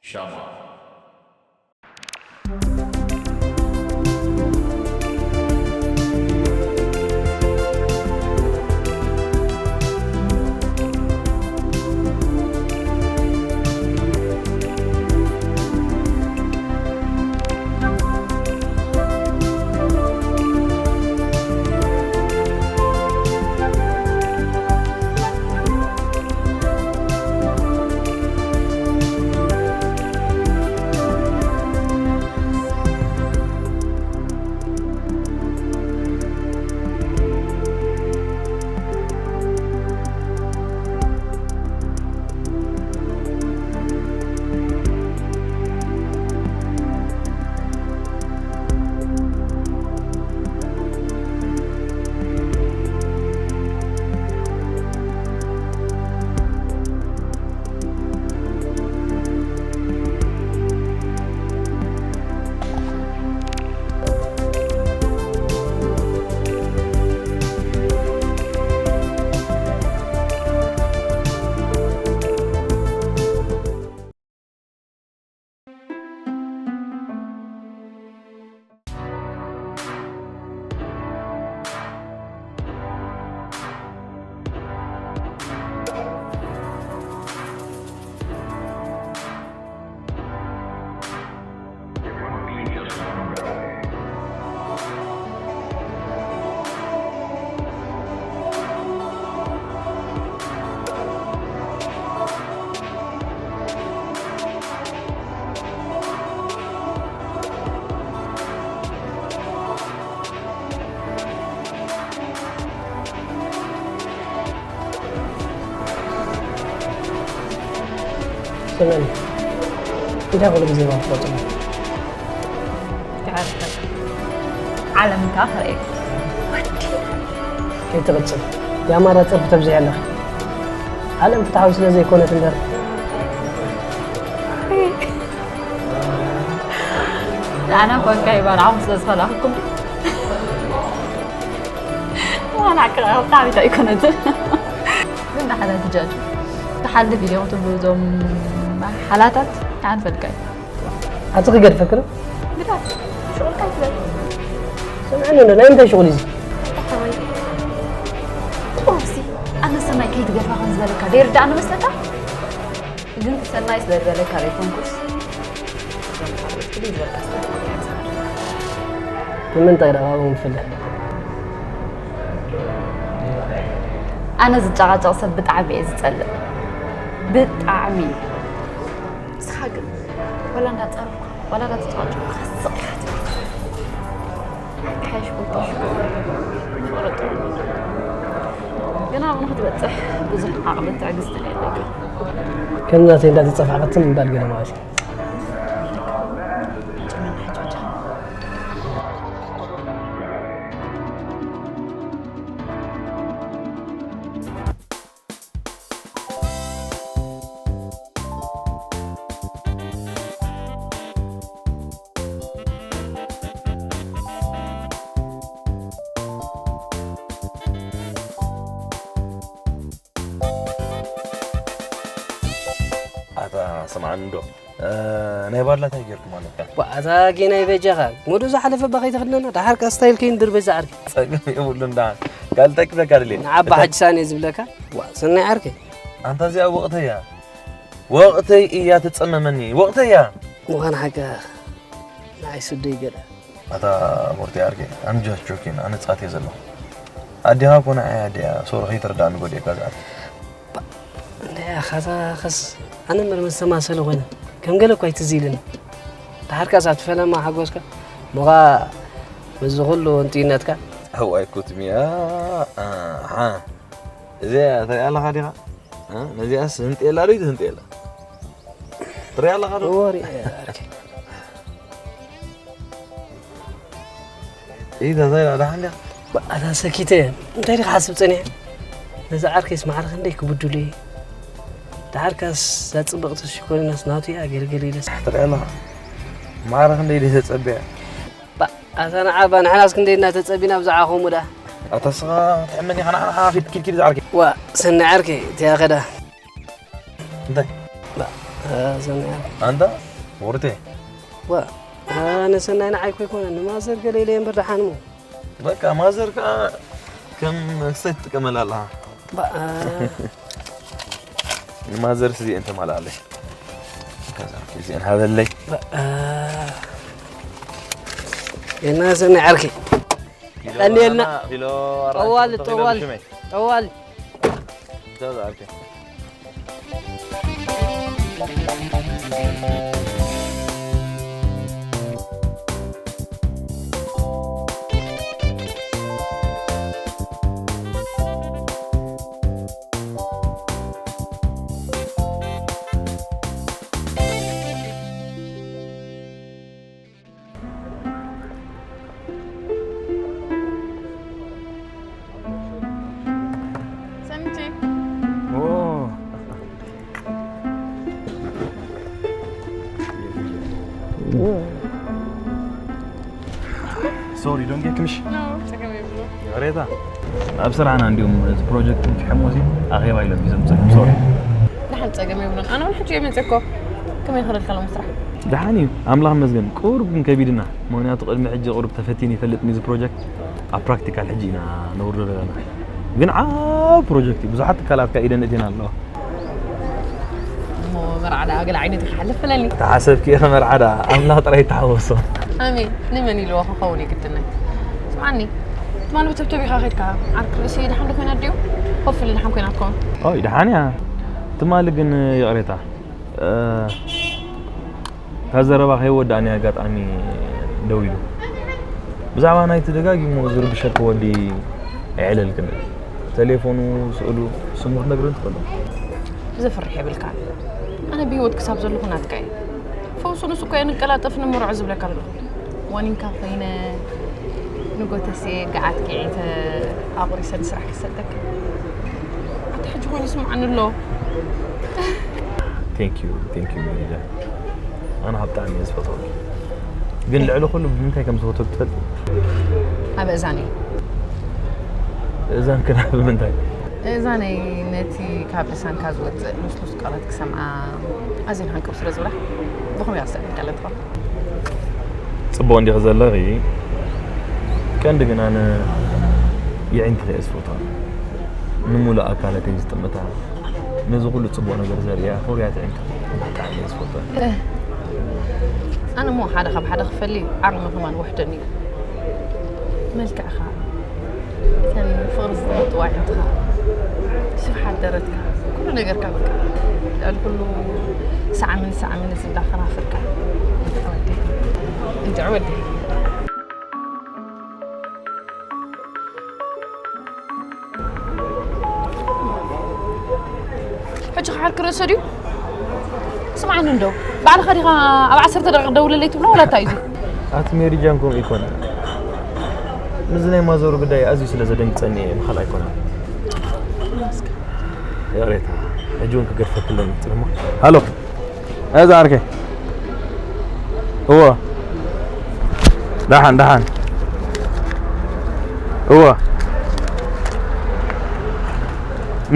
ሻማ። ስምዕኒ፣ እንታይ ኩሉ ግዜ ባትቆጽሩ? ይዓርፈካ። ዓለም እንከኣ ክርእየካ። ወዲ። ከይትቕጽል። ያማራ ጸርፊ ተብዝሕ ኣለኻ። ዓለም ፍትሓዊ ስለ ዘይኮነት እምበር። ንኣና ኮንካ ይባልዓኹም ስለ ዝኸላኹኩም። ዋና ክረኸብ ብጣዕሚ እንታይ ኣይኮነትን። ግን ንሓዳ ትጃጁ። ትሓልፍ ኢለ ክትብሉ እዞም ሓላታት ኣንፈልካ እዩ። ኣቲ ክገድፈክን? ግዳፍ ሽቁልካ ይትበል። ስምዕኒ እንዶ ናይ እንታይ ሽቁል እዩ? ተሓወይ። ጥሩሲ ኣነ ሰናይ ከይትገድፋ ከም ዝበለካ ደይርዳእኒ መስለካ? ግን ሰናይ ስለ ዝበለካ ዘይኮንኩስ። እዞም ካልኦት ፍልይ ዝበልካ ስለ ንምንታይ ደኣ ካብኦም ትፍለ? ኣነ ዝጨቓጨቕ ሰብ ብጣዕሚ እየ ዝጸልእ። ብጣዕሚ። ንስኻ ግን ዋላ እንዳጸረፍካ፣ ዋላ እንዳተጨቓጨቕካ ስቕ ኢኻ ትብል። ሓይሽ ቁልቁል ፍቕሪ ጥዑም እዩ። ግን ኣብኡ ንኽትበጽሕ ብዙሕ ዓቕልን ትዕግስትን የድልየካ። ከም ናተይ እንዳተጸፋዕክትን እንዳልገለ ማለት እዩ። ኣታ ስምዓኒ እንዶ፣ እ፣ ናይ ባድላ እንታይ ጌርኩም ኣለካ? ዋ፣ ኣታ ጌናይ በጃኻ፣ ሙዱ ዝሓለፈ እባ ከይተኽድነና፣ ደሓር ከኣ ስታይል ከይንድርበ ዝዓርኪ። ጸገም የብሉን ደሓን። ካልእ እንታይ ክብለካ ደልየ? ንዓባ እታ ሓጂ ሳኔ ዝብለካ፣ ዋ፣ ሰናይ ዓርከይ። ኣንታ እዚኣ ወቕተይ እያ። ወቕተይ እያ ትጸመመኒ። ወቕተይ እያ። ምዃን ሓቅኻ። ንዓይ ስደይ ገለ። ኣታ ሞርቲ ዓርከይ፣ ኣነ ጃስ ጆኪን፣ ኣነ ጻት እየ ዘለኹ። ኣዴኻ እኮ ንዓይ ኣደ እያ፣ ሶሪ ከይትርድኣኒ ጎዲእካ ዝኣት። ባ-፣ እንታይ ኢኻ እዛ ኸስ፣ ኣነ እምበር ምስ ተማሰለ ኮይነ፣ ከም ገለ እኮ ኣይትዝ ኢልን። ደሓር ከኣስ ኣብቲ ፈለማ ሓጎስካ፣ ሞኻ ምስዚ ኩሉ እንጥይነትካ። እዋይ ኩትምያ፣ ኣሓ። እዚኣ ትሪኣ ኣለኻ ዲኻ? እ? ነዚኣስ ህንጥየላ ዶ ይትህንጥየላ? ትሪኣ ኣለኻ ዶ? እዎ፣ ሪኣ እየ፣ ዓርከይ። ኢዛ፣ እንታይ ኢላ? ደሓን ድያ? ባ-፣ ኣታ ሰኪተ፣ እንታይ ዲኻ ሓስብ ጸኒሐ? ነዛ ዓርከይስ ማዕረ ክንደይ ክብድሉ እየ? ደሓር ከኣስ እዛ ጽብቕቲ ሽኮሪናስ ናቱ እያ፣ ገለገለ ኢለስ። ትሪኣ ኣለኻ? ማዕረ ክንደይ ድየ ተጸቢያ? ባ-፣ ኣታ ንዓ ባ፣ ንሕናስ ክንደይ እና ተጸቢና ብዛዕባኹም ዳ። ኣታ ስኻ ትሕመኒ ኸና ንዓ ኺድ ኪድ ኪድ ዝዓርከይ። ዋ፣ ሰናይ ዓርከይ፣ እቲኣ ኸዳ። እንታይ? ባ-፣ ኣንታ ወርቴ ኣነ ሰናይ ንዓይ ኮ ኣይኮነን ንማዘር ገለ ኢለ እምበር ደሓን እሞ በቃ ማዘር ከዓ ከም ክሰይ ትጥቀመላ ኣለኻ ንማዘር ስዚአን ተማልኣለይ እዚአን ሃበለይ የና ሰናይ ዓርኪ ቀንየልና ጠዋል ጠዋል ጠዋል ሶሪ ዶንጌ ክምሽ ይቕሬታ ኣብ ስራሕና እንዲሁም እዚ ፕሮጀክት ንፍሐሞ ሲ ኣኼባ ኢሎም እዩ ዘምፅእኩም ሶሪ ድሓን ፀገም የብሉን ኣነ እውን ሕጂ እየ መፅእኮ ከመይ ይኽእለልካ ሎም ስራሕ ደሓን እዩ ኣምላኽ መስገን ቁሩብ ግን ከቢድና ምክንያቱ ቅድሚ ሕጂ ቁሩብ ተፈቲን ይፈልጥ ንዚ ፕሮጀክት ኣብ ፕራክቲካል ሕጂ ኢና ነውርዶ ዘለና ግን ዓብ ፕሮጀክት እዩ ብዙሓት ትካላት ካ ኢደን እቴን ኣለዋ እሞ መርዓ ደኣ ገለ ዓይነት ክሓልፍ ብለኒ ተሓሰብኪ ኢኸ መርዓ ደኣ ኣምላኽ ጥራይ ይተሓወሶ ኣሜን ንመን ኢልዎ ክኸውን የግድነይ ስምዓኒ ትማሊ ብተብተብ ኢኻ ኸድካ ዓርኪ ርእሲ ድሓን ዶ ኮይና ድዩ ሆፍሊ ድሓን ኮይና ትኸውን ኦይ ደሓን እያ ትማሊ ግን ይቕሬታ እታ ዘረባ ከይወዳእኒ ኣጋጣሚ ደው ኢሉ ብዛዕባ ናይቲ ደጋጊሙ ዝርብሸኪ ወዲ ኣየዕለልክን ተሌፎኑ ስእሉ ስሙ ክትነግርኒ ትኽእሉ ዘፍርሕ የብልካን ኣነ ብሂወት ክሳብ ዘለኹ ናትካ እየ ፈውሱ ንሱ እኮ እየ ንቀላጠፍ ንምርዖ ዝብለካ ኣለኹ ዋኒንካ ኮይነ ንጎተሴ ገዓት ኪዒተ ኣቑሪሰ ንስራሕ ክሰደክ ኣቲ ሕጂ ኮይኑ ይስምዓኒ ኣሎ Thank you, thank you Merida. ኣነ ካብ ብጣዕሚ እየ ዝፈትወኪ። ግን ልዕሊ ኩሉ ብምንታይ ከም ዝፈትወኪ ትፈልጢ? ኣብ እዛነይ። እዛን ክና ብምንታይ? እዛነይ ነቲ ካብ ልሳንካ ዝወፅእ ልስሉስ ቃላት ክሰምዓ ኣዝየን ሃንቀው ስለ ዝብላ ብኸመይ ኣስተብሂልካ ኣለትኻ? ፅቡቕ እንዲኺ ዘለኺ ቀንዲ ግን ኣነ የዒንትኺ እየ ዝፈትዋ ንምሉእ ኣካላተይ ዝጥምታ ነዚ ኩሉ ፅቡቕ ነገር ዘርእያ ፍሩያት የዒንትኺ ብጣዕሚ እየ ዝፈትዋ ኣነ እሞ ሓደ ካብ ሓደ ክፈሊ ዓቕሚ ከማን ውሕደኒ እዩ መልክዕኻ እተን ፍቕሪ ዝመጥዋ ኣዒንትኻ፣ ስፍሓት ደረትካ፣ ኩሉ ነገርካ በቃ ልዕሊ ኩሉ ሳዕምን ሳዕምን እዚ እንዳ ኸናፍርካ እንድዒ ወደይ። ሕጂ ከሓልክ ርእሶ ድዩ? ስምዓኒ እንዶ ባዕልኻ ዲኻ ኣብ ዓሰርተ ደቂቕ ደውለለይ ትብሎ ወላ እንታይ እዩ እዚ? ኣቲ ሜሪጃን ከምኡ ኣይኮነን። ምስዚ ናይ ማዘሩ ጉዳይ ኣዝዩ ስለ ዘደንግጸኒ እየ ምኻል ኣይኮነን። ይቕሬታ ሕጂ እውን ክገድፈክለን ይፍትን እሞ። ሃሎ እዛ ዓርከይ። እዎ ደሓን ደሓን። እዎ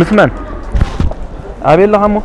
ምስ መን? ኣበይ ኣለኻ እሞ?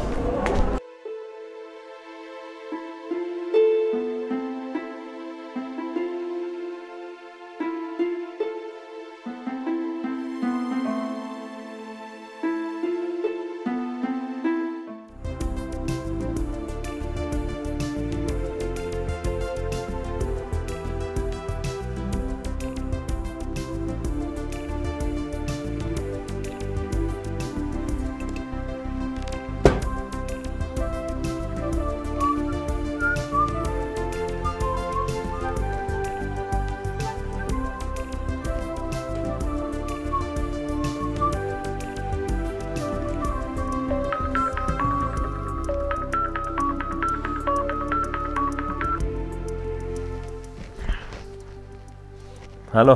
ሃሎ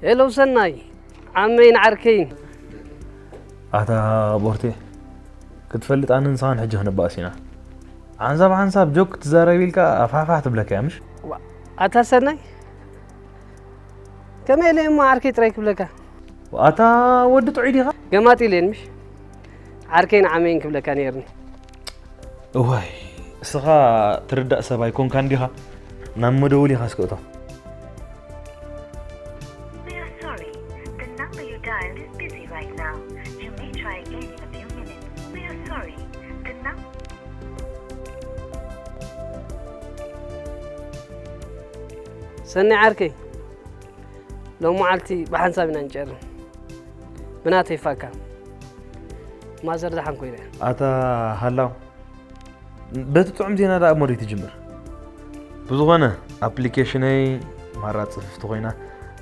ሄሎ ሰናይ ዓመይን ዓርከይን ኣታ ቦርቴ ክትፈልጥ ኣነ ንስኻን ሕጂ ክንባእስ ኢና ሓንሳብ ሓንሳብ ጆክ ክትዛረብ ኢልካ ኣፋፋሕ ትብለካ እያ ምሽ ኣታ ሰናይ ከመይ ኢለ እሞ ዓርከይ ጥራይ ክብለካ ኣታ ወዲ ጥዑይ ዲኻ ገማጢ ኢለን ምሽ ዓርከይን ዓመይን ክብለካ ነይርኒ እዋይ፣ እስኻ ትርዳእ ሰብ ኣይኮንካን ዲኻ? ናብ መደወሊ ኢኻ እስከ እቶ። We are sorry. The number you dialed is busy right now. You may try again in a few minutes. We are sorry. The number ሰኒ ዓርከይ፣ ሎም መዓልቲ ብሓንሳብ ኢና ንጨርም። ብናተይ ፋካ ማዘር ደሓን ኮይነ። ኣታ ሃላው፣ በቲ ጥዑም ዜና ደኣ እሞ ትጅምር። ብዝኾነ ኣፕሊኬሽነይ ማራ ጽፍፍቲ ኮይና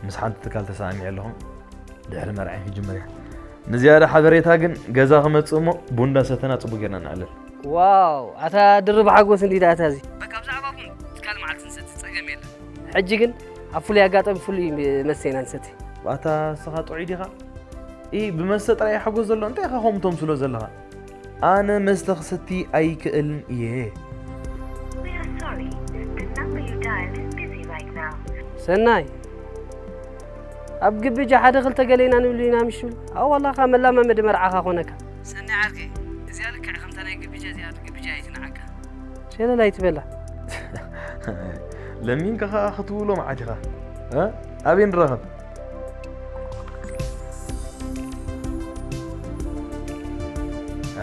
ምስ ሓንቲ ትካል ተሰማሚዐ ኣለኹ። ድሕሪ መርዓይ ክጅምር እያ። ንዝያዳ ሓበሬታ ግን ገዛ ክመጽእ እሞ ቡን እንዳሰተና ጽቡቅ ጌርና ንዕልል። ዋው፣ ኣታ ድርብ ሓጎስ እንዲ ደኣ እታ እዚ። በቃ ብዛዕባ ቡን ትካል መዓልቲ ንሰቲ ጸገም የለን። ሕጂ ግን ኣብ ፍሉይ ኣጋጣሚ ፍሉይ መስተ ኢና ንሰቲ። ኣታ ንስኻ ጥዑይ ዲኻ? ኢ ብመስተ ጥራይ ሓጎስ ዘሎ እንታይ ኢኻ ከምኡ ተምስሎ ዘለኻ? ኣነ መስተ ክሰቲ ኣይክእልን እየ። We are sorry. The number you dialed is busy right now. ሰናይ፣ ኣብ ግብጃ ሓደ ክልተ ገለ ኢና ንብሉ ኢና ምሽ ትብል? ኣዋላኻ መላማመዲ መርዓኻ ኮነካ። ሰናይ ዓርከይ፣ እዚኣ ልክዕ ከምታ ናይ ግብጃ እዚኣ ግብጃ ኣይትንዓካ። ሸለል ኣይትበላ። ለሚንካ ኸኣ ክትብሎ መዓት ኢኻ። እ? ኣበይ ንራኸብ?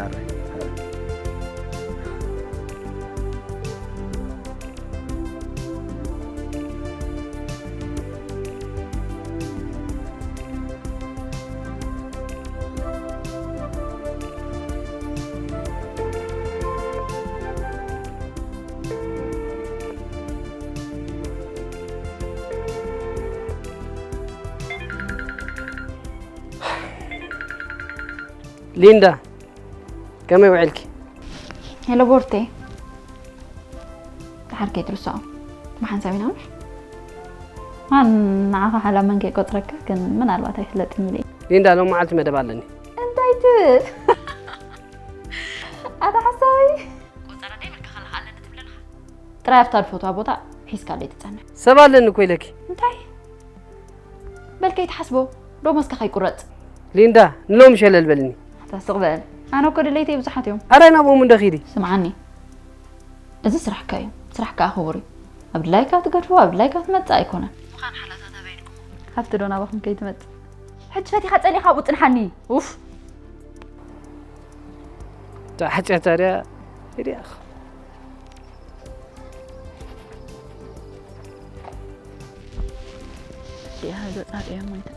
ኣረ፣ ኣረ። ሊንዳ፣ ከመይ ውዒልኪ? ሄሎ ቦርቴ፣ ደሓር ከይትርስዖ። ብሓንሳብ ኢና ምሽ? ኣን ንዓኻ ሓላ መን ከይቆጽረካ ግን ምናልባት ኣይፍለጥን ኢለ። ሊንዳ፣ ሎም መዓልቲ መደብ ኣለኒ። እንታይ ትብል? ኣታ ሓሳዊ። ቆጸረለይ መልክኻ ኣለኒ ትብለና። ጥራይ ኣብታ ዝፈትዋ ቦታ ሒዝካለይ ትጸንሕ። ሰብ ኣለኒ እኮ ኢለኪ። እንታይ? በል ከይትሓስቦ፣ ዶሞዝካ ከይቁረጽ። ሊንዳ፣ ንሎሚ ሸለል በልኒ። ኣታ ስቕ በል። ኣነ እኮ ድሌተይ ብዙሓት እዮም። ኣረ ናብኦም እንዶ ኺዲ። ስምዓኒ፣ እዚ ስራሕካ እዩ። ስራሕካ ኣኽቡር እዩ። ኣብ ድላይካ ትገድፎ፣ ኣብ ድላይካ ትመጽእ ኣይኮነን። ምዃን ሓላታት ኣበይ ኢልኩሞ? ሃብቲ ዶ ናባኹም ከይትመጽእ? ሕጂ ፈቲኻ ጸሊኻ ኣብኡ ጽንሓኒ። ኡፍ። እታ ሓጢኣታ ድያ? ሂድያ። እዚኣ ገጻ ርእያ ሞይታ።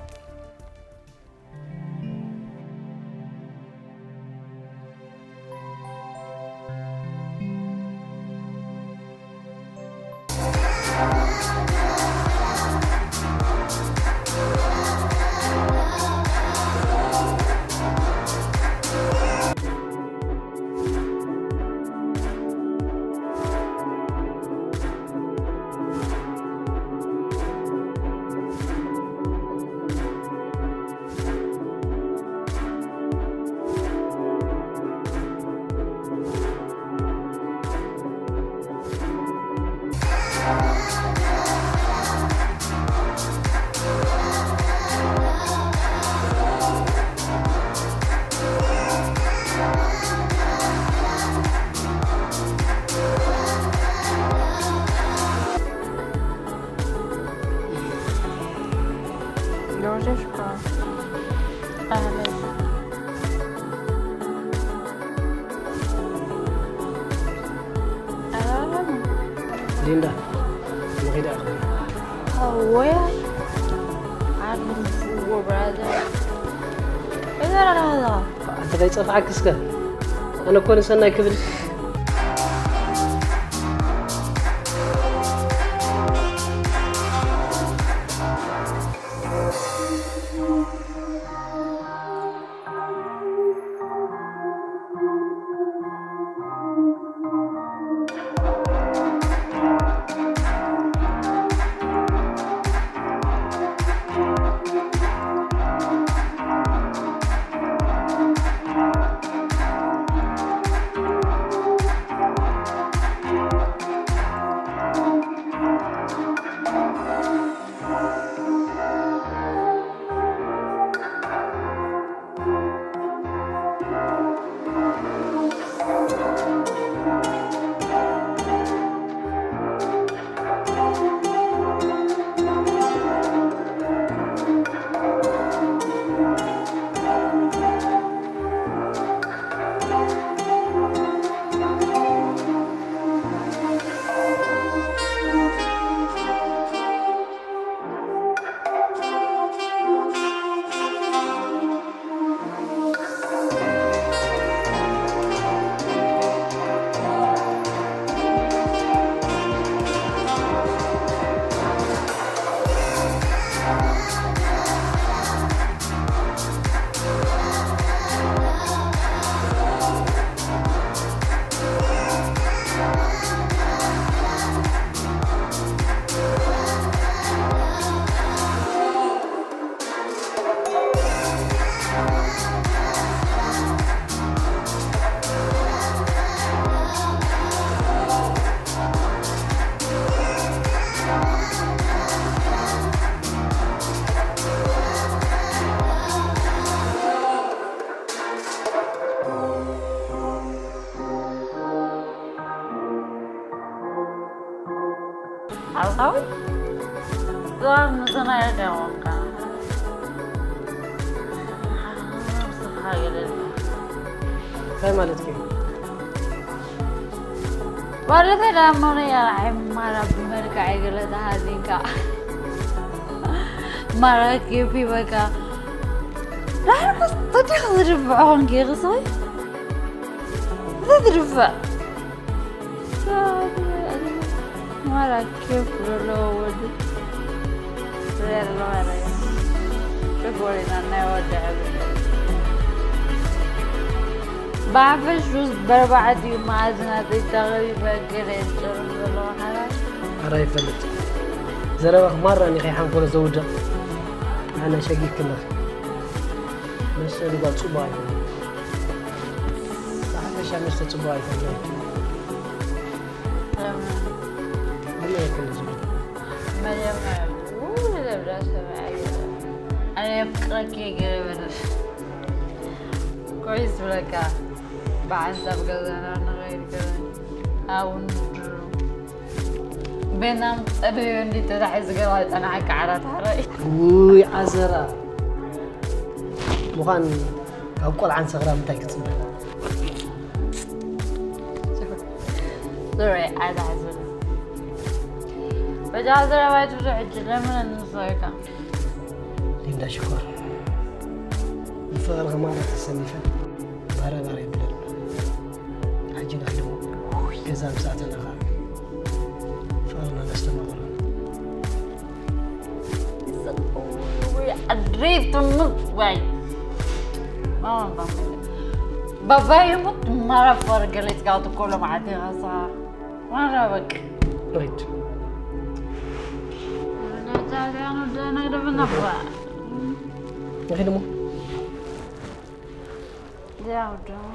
ሊንዳ፣ ንኺድ ኣኽብር። ኣወያ ዓርቢ ንፍዎ ብራዘር። እዛ ራዛ። ኣንተ ከይጸፍዓክ እስከ። ኣነ እኮ ንሰናይ ክብል። ኣልኻዊ ዝዋን ምሰና ያዳወንካ ስኻ ገለልካ እንታይ ማለት እዩ? ወረተ ዳሞነ ያራይ ማራ ብመልክዐይ ገለ ተሃዚንካ ማራ ኬፊ በቃ ዳርኩስ ተዲኽ ዝድብዖ ኾንኪ ክስይ ተድርብዕ ማራ ኬፍ ዘለዎ ወዲ ዘርለዋለ ሽጎሪና ናይ ወዲ ሕብሪ ብሓፈሽ ሩዝ በርባዕቲኡ መኣዝና ዘይተቐቢበ ገለ የንጨሩ ዘለዎ ሓራሽ ኣራ ይፈልጥ ዘረባኽ ማራ ኒ ከይሓንኮሎ ዘውድቕ ኣነ ሸጊክ ኣለኽ መስተ ድጓ ጽቡቕ ኣይኮነ ብሓፈሻ መስተ ጽቡቕ ኣይኮነ ብመ ይኮነ ዝብል መጀመርያ ውይ ዘብዳ ሰብኣይ ኣነ የፍቅረኪ ገለ በለ ኮይስ ብለካ ብሓንሳብ ገዛና ንኸይድ ገለ ኣብኡ ንድሩ ቤናም ጸበዮ እንዲ ተታሒዙ ገባ ዝጸናሓካ ዓራት ሓራይ ውይ ዓዘራ ምዃን ካብ ቆልዓን ሰኽራን እንታይ ክጽበ ዙሪያ ዓዛዕዝር በጃ ዘረባይ ትብዙ ሕጂ ለምን እንስወይካ ሊንዳ ሽኮር ብፍቕሪ ከማና ተሰኒፈ ባረባር የብለን ሕጂ ንኽድሞ ገዛ ምስ ኣተና ኸዓ ፍቕርና ነስተማቕሮ ወይ ኣድሬትምት ወይ ባባይ ይሙት ማራ ፈር ገለጽ ጋር ትኮሎ ማለት ይራሳ ማራ በቅ ሪድ ነዛ ዛኑ ደና ደብና ባ ንኺድ እሞ ያው ደሞ